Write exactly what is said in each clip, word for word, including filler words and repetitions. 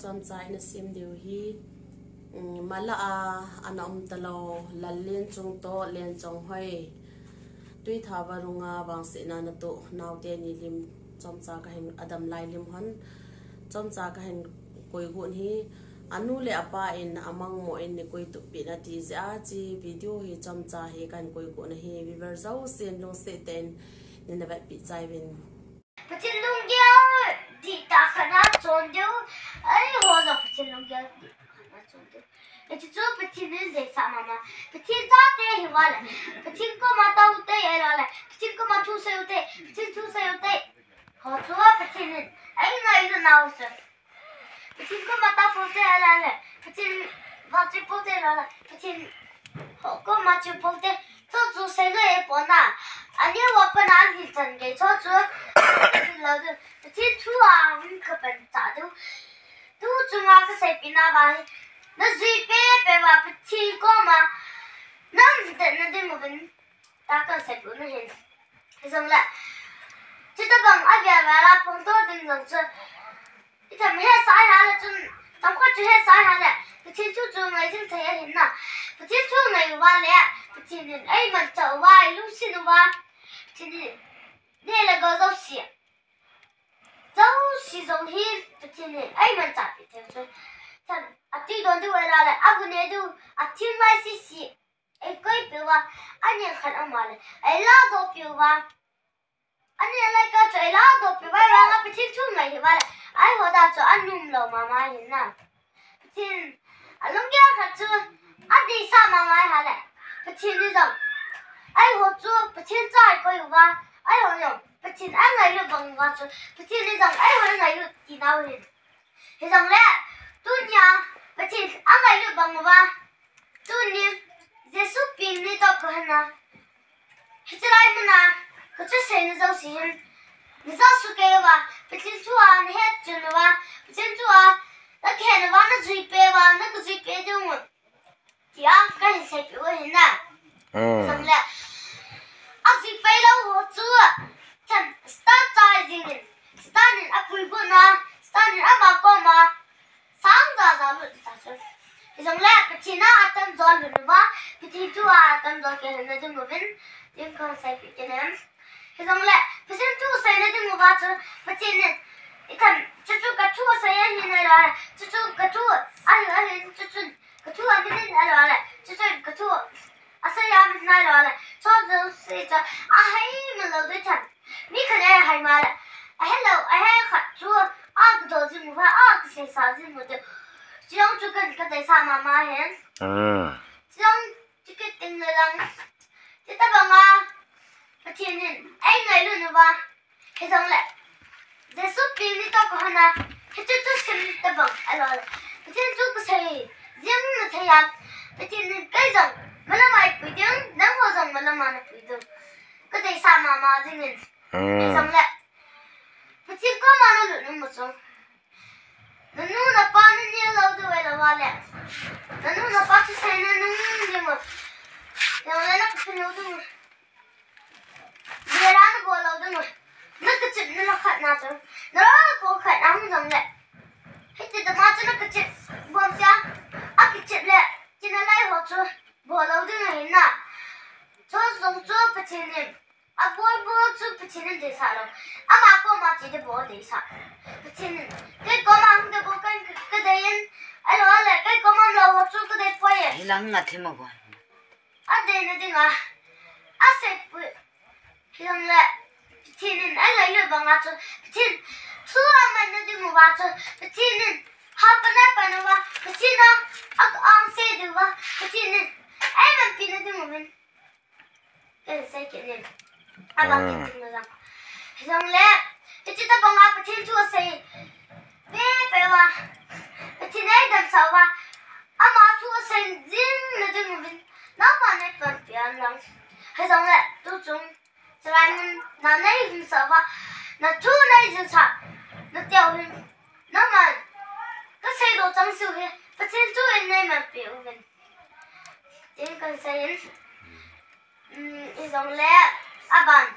Chomcha ina sem diu hi, um, mala a ana um talou, Lallen Chung toh, Lenchonghoi, Tuitha Varunga vangsetna natoh naote ni lim, chomcha kahin, adam lai lim hon, chomcha kahin koi got hi, anu le apa in amang mo in nei koi tup pin ati jeh a, hiche video hi chomcha hi kahin koi got ahi, viewer jousen lungset tah in neina vetpi chai uvin. Pathen lunggel dihtah khat nachon diu, eiho jong Pathen lunggel dihtah khat nachon diu. Hiche chu Pathen in deisah mama. Pathen chate hiuva le, Pathen koma tao ute, ahilou le Pathen koma thu sei ute, Pathen thu sei ute. Hichu Pathen in eingailu nau chu. Pathen koma tao poute ahilou le, Pathen vahchoi poute ahilou le, Pathen ho koma choi poute, chuchu sei lou ahipoi na. Aneo a pat a hin chan gei chuchu. Pathen lou diu, Pathen thu a hung kapancha diu. Tu chunga kaseipeh nauva hi, najui pehpeh uva Pathen koma naum det na diuvin. Tua kahin seipeh u ahin. Hijongle, chuti bang a vel vel a phongdoh ding jong chu, itham hesah ahile chun, tamkhat chu hesah ahile, Pathen thu chu ngai jing thei ahi na. Pathen thu ngai uva le, Pathen in eimanchah uva, eilungset uva, Pathen in neh le gou jouse, jouse jong hi Pathen in eimanchah peh thei chu. Itham, atwi don diu ahile, agu neh diu, athim mai sese. Eikoi peh uva, aneo khat ama le eiladoh peh uva, aneo lai kah chu eiladoh peh uva, ahivanga Pathen thu ngai hiuva le, eiho dia chu anom lou mama ahi na. Pathen, alunggel khat chu adeisah mama ahile, Pathen in jong eiho chu Pathen cha eikoi uva, eiho jong Pathen angailut bang uva chu, Pathen in jong eiho angailut ti nau ahi. Hijongle, tunia Pathen angailut bang uva, tuni Jesu peng ni toh kahin a, hiche lai muna kathusei na jouse hin, najah sukei uva, Pathen thu a nahet chun uva, Pathen thu a nakihet uva, najui peh uva, nakajui peh diu tia kahin seipeh u ahi na. Hijongle, ajui peh lou ho chu, chan, Satan chai jingin, Satan in apui got na, Satan in ama koma sang jaja lut ta chu. Hijongle, Pathen a atamjo lut uva, Pathen thu a atamjo kihilna ding uvin, tin kahin seipeh kit e. Hijongle, Pathen thu seina ding uva chu, Pathen in, itham, chuchu kathu asei ahi nai lou le, chuchu kathu ahi, ahi, chuchun kathu ahi nai lou le, chuchun kathu asei ahi nai lou le, chuchu sei chu ahai ma lou ding itham. Mi khat in ahai ma le, ahelou, ahe khat chu, akadoh jing uva, akaseisah jing u diu. Chujong chu kahin kadeisah mama ahi. Chujong chu kit teng le lang, chuti banga Pathen in eingailut uva, hijongle, Jesu peng ni toh kahin a, hiche thusim tobang ahilou le, Pathen thu kasei jing na thei a, Pathen in kei jong malam a eipui ding, nangho jong malam a napui diu kadeisah mama jingin. Hijongle, Pathen koma nalut nom u chu, nanu napa naneo lou diu ahilou le, nanu napa thusei nanung diu, hijongle nakiphin lou diu, bera nabol lou diu, nakachep nalakhatna chu, nalakhat ahung jongle, hiti tama chu nakachep bom tia, akachep le, kinalai ho chu bol lou ding ahi na. Chu jong chu Pathen in abol bol chu Pathen in deisah lou. Ama koma che ding bou deisah. Pathen in kei koma hung ding bou kahin, kadei in, ahilou le kei koma umlou ho chu kadei poi e. Hilang nga thim a bou. Adeina dinga aseipeh u. Hijongle, Pathen in eingailut banga chu, Pathen thu amanna ding uva chu, Pathen in hapan apan uva, Pathen a, a, angsei diu va, Pathen in eimanpina ding uvin kahin sei kit e. Abang kit ding lang. Hijongle, hiche tobanga Pathen thu asei pehpeh uva, Pathen in eidamsah uva, ama thu asei jing na ding uvin, nangman neipanpi in lang. Hijongle, tuchung chulai mun na neihung sah uva, nathu neijilsah nau hin, nangman kasei lou chang seh hi, Pathen thu in neimanpi uvin, tin kahin sei in. Um, hijongle, aban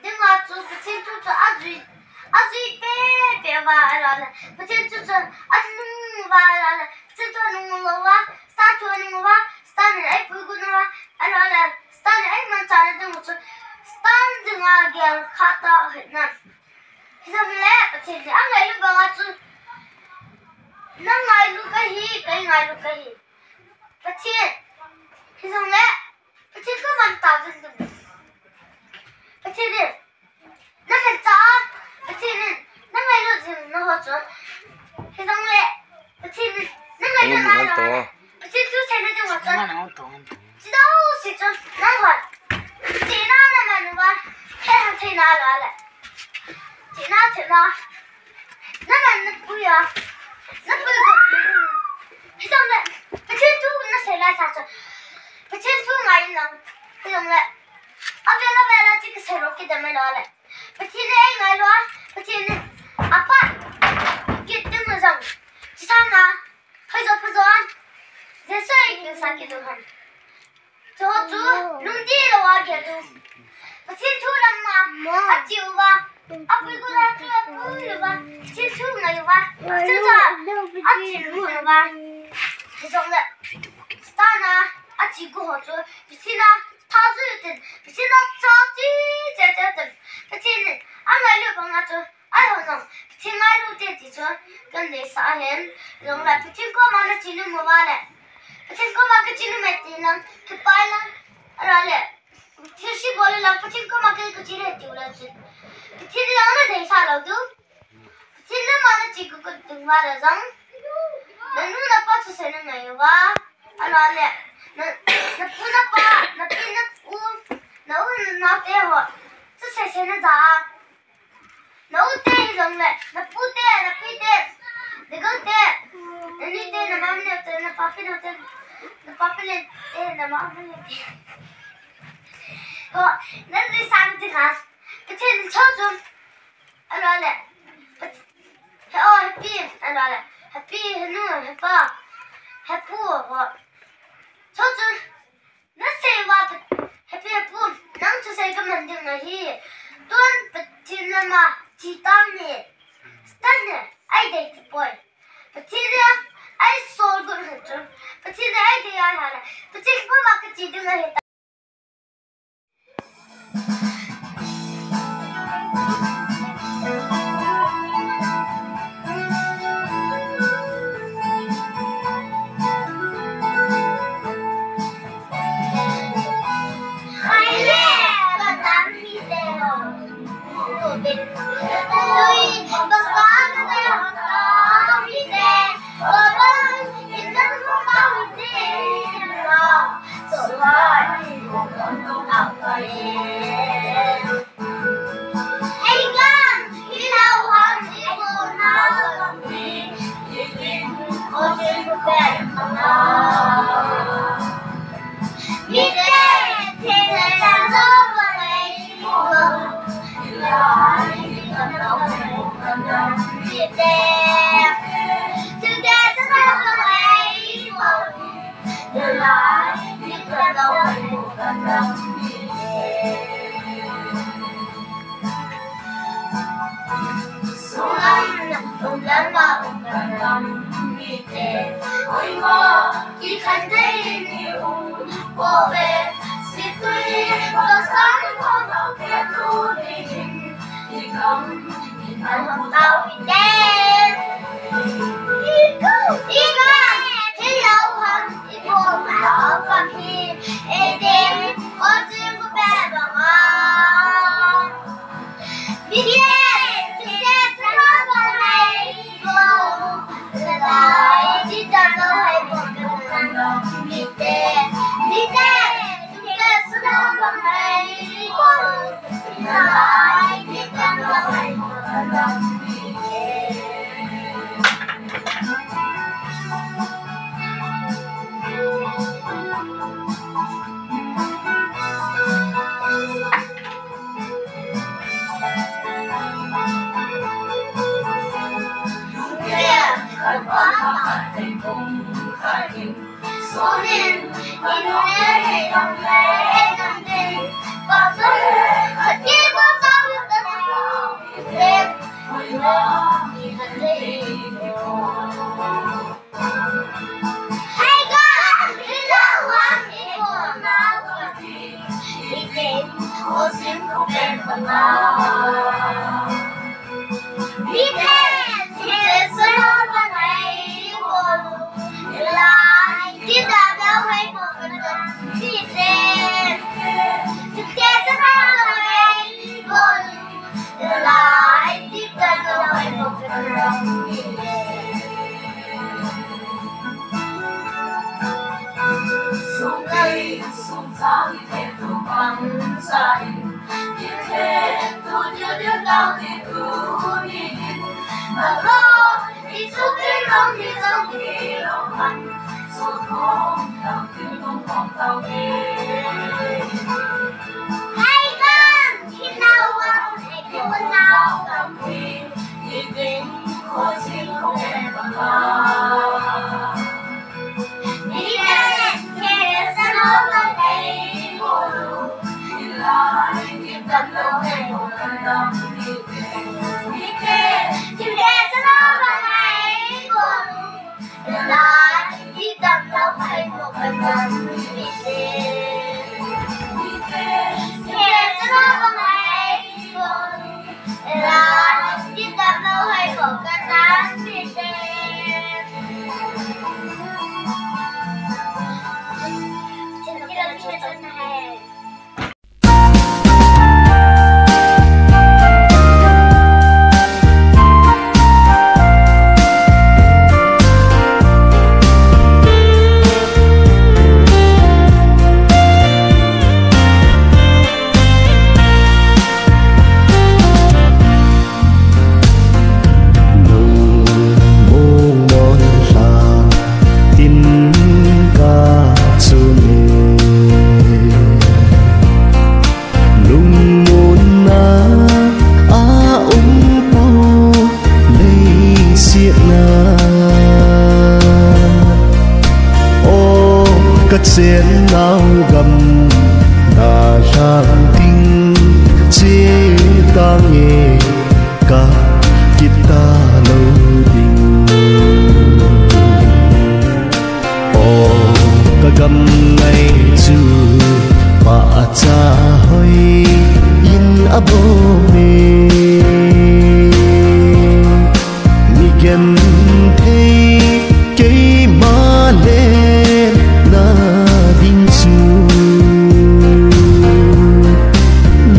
dinga chu Pathen thu chu ajui, Ajui pehpeh uva, ahilou le Pathen chu chun anung uva, ahilou le Pathen thu anung lou uva, Satan thu anung uva, Satan in eipui got uva, ahilou le Satan in eimanchah na ding u chu Satan dinga gel kha ta ahi na. Hijongle Pathen in angailut banga chu, nangailut kahi, kei ngailut kahi. Pathen, hijongle Pathen koma natao jing ding. Pathen in nakhencha, Pathen in nangailut jing nau ho chu, hijongle Pathen in nangailut nau ho, Pathen thu seina ding ho chu, chidou se chu nang hon chihna naman uva, kei hon theina lou le chihna theina naman napui a, napui got. Hijongle Pathen thu nasei lai sa chu, Pathen thu ngai in lang, hijongle avel avel a chu kisei lou kidem mai lou le. Pathen in eingailu a, Pathen in aphat kit ding u jong, chisanga, phaijo phaijo an, Jesu in eipilsa kit u ham. Chuho chu lungdih lou a gel u. Pathen thu lam a ache uva, apui got a chu apui uva, Pathen thu ngai uva, chuchu ache lut uva. Hijongle Satan a ache got ho chu Pathen a tha jui u tin, Pathen a cha che che che u tin, Pathen in angailut banga chu, ahilou jong Pathen ngailu te ti chu kahin deisah ahin. Hijongle Pathen koma nache nom uva le, Pathen koma kache nom e ti lang, kipa in lang, ahilou le thilse bol in lang, Pathen koma kei kache e ti u le chun, Pathen in jong nadeisah lou diu. Pathen lama nache got got ding uva le jong, nanu napa thusei nangai uva, ahilou le na, napu napa, napi napu, na u nao te ho thusei sei naja a, na u te hijongle napu te, napi te, na gol te, nani te, na mama neo te, na papi neo te, na papi le te, na mama le te ho, nadeisah ding a, Pathen chu chu, ahilou le, Pat-, he o, hepi, ahilou le, hepi, henu, hepa, hepu ho, chu chu nasei uva, Pat-, hepi, hepu, nang thusei kaman ding ahi. Tun Pathen lama che tang hi. Satan in eidei tapoi. Pathen in eisol got u chu, Pathen in eidei ahile, Pathen koma kache ding ahi. Sunglam, sunglam a um kan lam mite, oi mo, kikhen thei ni um pove, situi, pasal ko, ko, ke tu ni hin, i gam, i gam, tau i te. I gam, i gam, hello, ham, i bol, ma, o, kam hi, e, ding, o, jing, ko, pe, ba, ma. Ka chen nau gam na lhang ding che tange ka kita lo ding. O ka gam ngai chu pa cha hoi in a bo me. Mi genthei keima le na ding chu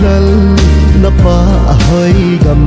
Lal na pa a hoi gam